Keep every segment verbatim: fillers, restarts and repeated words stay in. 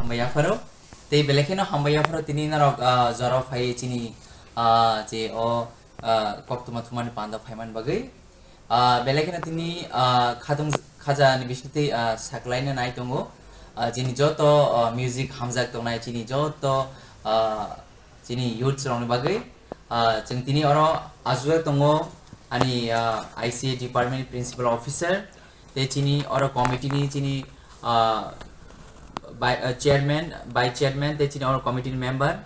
Hambai yapharo. Tei belai kheno hambai yapharo tini norok, ah, jora phai chini, ah, je o, ah, koktwma thumani panda phaiman bagwi. Ah, belai kheno tini, ah, khatung khaja ni bisingtwi, ah, saklaina nai tongo. Ah, chini joto, ah, music hamjak tongnai chini joto, ah, chini youths rokni bagwi. Ah, chwng tini oro ajugwi tongo ani, ah, I C A department principal officer, tei chini oro committee ni chini, ah, bai-, ah, chairman, vice chairman, tei chini oro committee ni member.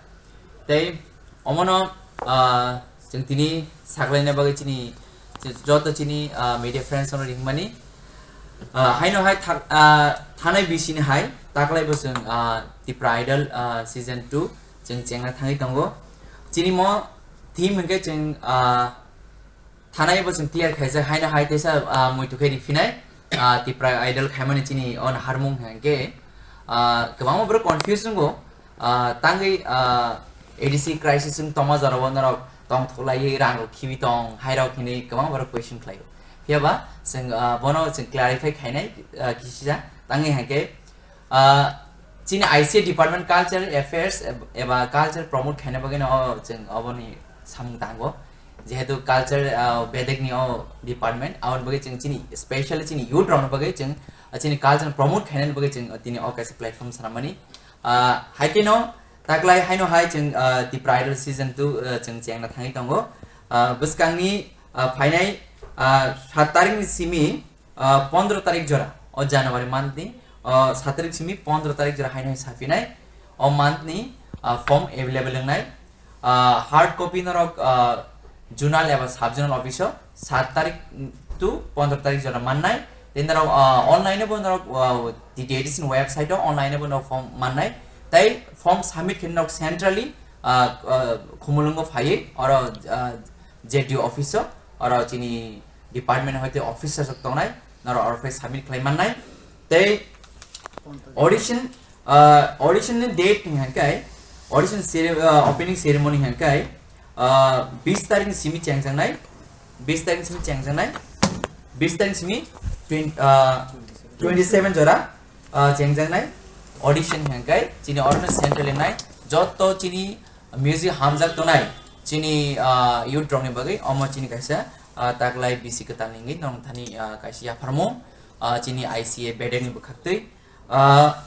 Tei omono, ah, chwng tini saklaina bagwi chini joto chini, ah, media friends rokno ringmani. Ah, haino hai thak-, ah, thanai bisini hai taklai bo chwng, ah, Tipra Idol, ah, season two chwng chengna thangwi tongo. Chini mo theme hwnkhe chwng, ah, thanai bo chwng clear khaijak, haino hai teisa, ah, muitu khe riphinai, ah, Tipra Idol khaimani chini o naharmung hwnkhe, ah, kwbangma borok confuse wngo, ah, tangwi, ah, A D C crisis wng tongma jorao norok tongthoklaiwi rang rok khibi tong, hai rok hinwi kwbangma borok question khlaio. Phiya ba chwng, ah, bono chwng clarify khainai, ah, kisisa tangwi hwnkhe, ah, chini I C A department culture affairs eb-, eba culture promote khaina bagwi no o chwng oboni samung tango. Jehetu culture, ah, bedekni o department, aboni bagwi chwng chini, specially chini youth rokni bagwi chwng, ah, chini culture promote khainani bagwi chwng, ah, tini o kaisa platform swnamani. Ah, hai kheno taklai haino hai chwng, ah, Tipra Idol season two, ah, chwng chengna thangwi tongo. Ah, bwskangni, ah, phainai, ah, sat tarikni simi, ah, pondro tarik jora, o January month ni, ah, sat tarik simi pondro tarik jora haino hai saphinai. O month ni, ah, form available wngnai. Ah, hard copy norok, ah, zonal eba sub zonal office o sat tarik to pondro tarik jora mannai. Tei norok, ah, online bo norok, ah, T T A D C ni website o online bo norok form mannai. Tei form submit khe norok centrally, ah, ah, Khumulwngo phaiwi oro, ah, Z D O office o, oro chini department hoite officer rok tongnai, norok oro phai submit khlai mannai. Tei audition, ah, audition ni date ni hwnkhai, audition cere-, ah, opening ceremony hwnkhai, ah, bis tarik ni simi chengjaknai, bis tarik ni simi chengjaknai, bis tarik ni simi twenty, ah, twenty seven jora, ah, chengjaknai audition hwnkhai, chini oro no central wngnai, joto chini music hamjak tongnai, chini, ah, youth rokni bagwi omo chini kaisa, ah, taklai bisi kwtal ni wngwi nong thani, ah, kaisa yapharmung, ah, chini I C A bedekni bwkhaktwi. Ah,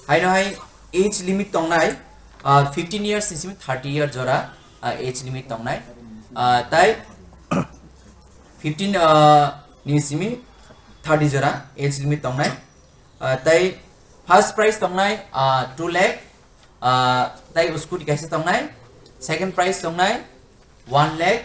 haino hai age limit tongnai, ah, fifteen years ni simi thirty year jora, ah, age limit tongnai. Ah, tai fifteen, ah, ni simi thirty jora age limit tongnai. Ah, tai first prize tongnai, ah, two lakh, ah, tai scooty kaisa tongnai, second prize tongnai one lakh,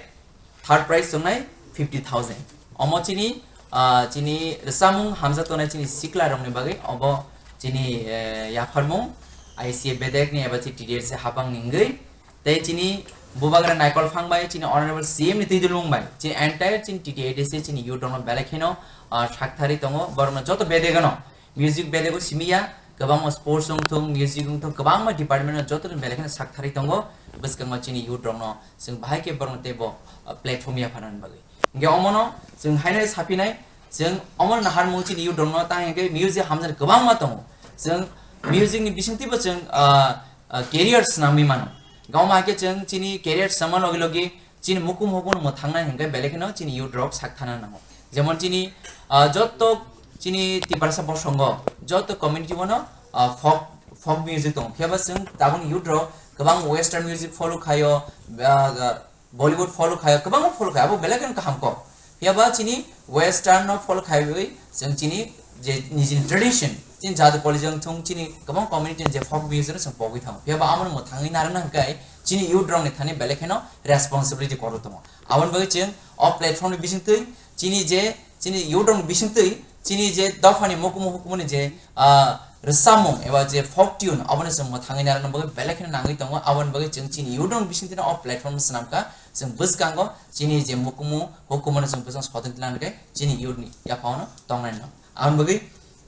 third prize tongnai fifty thousand. Omo chini, ah, chini rwchapmung hamjak tongnai chini sikla rokni bagwi obo chini, eh, yapharmung I C A bedekni eba chini T D S hapang ni wngwi. Tei chini bubagra Naikol Phang bai, chini Honorable C M ni twi dulung bai, chini entire chini T T A D C chini youth rokno belai kheno, ah, sakthari tongo, borokno joto bedegano, music bedego simi ya, kwbangma sports wng thung, music wng thung, kwbangma department no joto belai kheno sakthari tongo, bwskango chini youth rokno, chwng bahai khe borokno teibo, ah, platform yapharnani bagwi. Hingke omono chwng haino saphinai, chwng omono naharmung chini youth rokno tang hingke music hamjani kwbangma tongo. Chwng music ni bisingtwibo chwng, ah, ah, career swnamwi mano. Gawma hake chwng chini career swnamma logi logi chini mukum hukum mwthangnai hingke belai kheno chini youth rok sak thana nango. Jemon chini, ah, jotto chini Tiprasa bosongo jotto community bono, ah, folk, folk music tongo. Phiya ba chwng tabukni youth rok kwbang western music follow khaio, ah, Bollywood follow khaio, kwbangma follow khaio, abo belai kheno kaham kok. Phiya ba chini western no follow khaiwi chwng chini je nijini tradition, chini jadu college wng thung chini kwbang community ni je folk music no chwng pogwi thango. Phiya ba amo no mwthangwi narwkna hwnkhe chini youth rok ni thani belai kheno responsibility kwrwi tongo. Aboni bagwi chwng o platform ni bisingtwi chini je chini youth rok ni bisingtwi chini je dophani mukumu hukumu ni je, ah, rwchapmung eba je folk tune, abono chwng mwthangwi narwkna bagwi belai kheno nangwi tongo. Aboni bagwi chwng chini youth rok ni bisingtwi no o platform swnamkha, chwng bwskango chini je mukumu hukumu no chwng bwskango sodon tlang khe chini youth ni yaphao no tongnai no. Aboni bagwi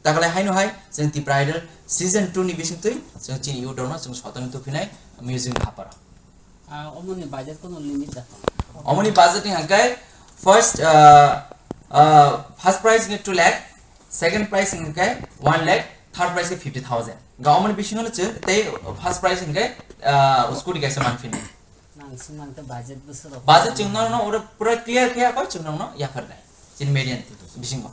taklai haino hai chwng Tipra Idol season two ni bisingtwi chwng chini youth rok no chwng sodon tuphinai music ni haparo. Ah, omoni budget kono limit da? Omoni budget ni hangkai first, ah, ah, first prize ni two lakh, second prize ni hangkai one lakh, third prize ni fifty thousand. Government bisingo no chwng tei first prize hwnkhe, ah, scooty kaisa manphino. Nang sung mankhe budget bwswk rok. Budget chwng no, no, oro pura clear khe ako chwng no, no, yapharnai. Chini median bisingo.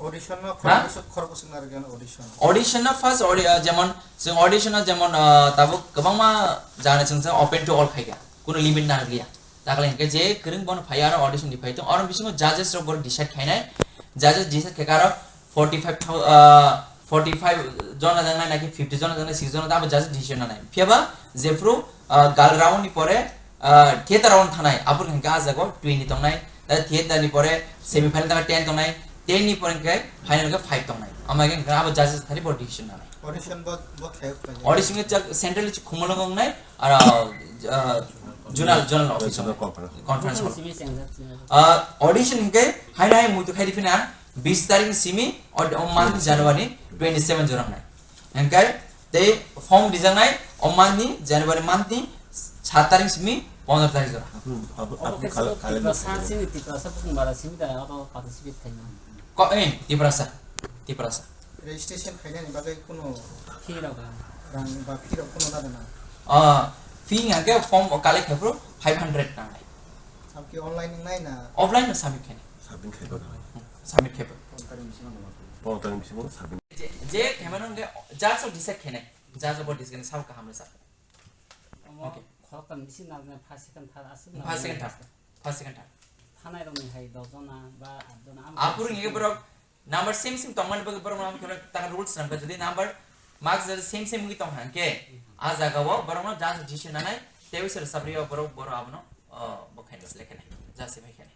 Audition no Ha? Khorokbwswk, khorokbwswk narwkya no audition. Audition no first audi-, ah, jemon, chwng audition no jemon, ah, tabuk kwbangma jani chwng chwng open to all khaikha. Kuno limit narwkya. Takle hwnkhe je kwrwng bono phai aro audition ni phai tong. Oro bisingo judges rok bono decide khainai. Judges decide khaikha aro forty five thou-, ah, forty five jona jangnai naki fifty jona jangnai, sixty jona abo judges decision nanai. Phiyaba jephru, ah, gal round ni pore, ah, theater round thanai. Aboni hwnkhe ah jago twenty tongnai. Da theater ni pore semi final tangkha ten tongnai. Ten ni pore hwnkhe final hwnkhe five tongnai. Ama hwnkhe abo judges thani bo decision nanai. Audition bo, bo khe khlai. Audition hwnkhe chak central chi khumulwng wngnai. Aro, ah, zonal, zonal office Zonal hwnkhe. Conference. Conference hall. Simi chengjak, chengjak. Ah, audition hwnkhe haino hai muitu khai rifina bis tarik ni simi o, o month January twenty seven jora wngnai. Hwnkhe tei form rijaknai o month ni January month ni sat tarik simi pondro tarik jora. Approve, approve, Obo approve khe khala-, sabo khala-, Tiprasa, chini Tiprasa bukung bara simi da abo participate khaima. Ko, eh, Tiprasa. Tiprasa. Registration khainani bagwi kuno Fee rok ang. rang ba fee rok kuno nagana. Ah, fee hwnkhe form o collect khaphuru five hundred nangnai. Samki online wngnai na? Offline no submit khainai. Submit khai ba. Hmm, submit khaiba. Pondro tarik bisingo submit. Je, je khaimano hwnkhe judge o decide khainai. Judge o bo decide khainai, sabo kaham rwsa. Omo Okay. Khoroktham bisi narwknai, first, second, third aswk First, second, narwknai. Third. First, second, third. Thanai rokni hai dos jona ba aat jona, amo Aphuru hwnkhe borok number same same tongmani bagwi borok no khe taka rules nangkha, jodi number marks jodi same same wngwi tong kha hwnkhe, a jaga o borok no judge decision nanai, tei uaisa rwchapri o borok, borok abono, o, bo khainai, select khainai, judge select khainai.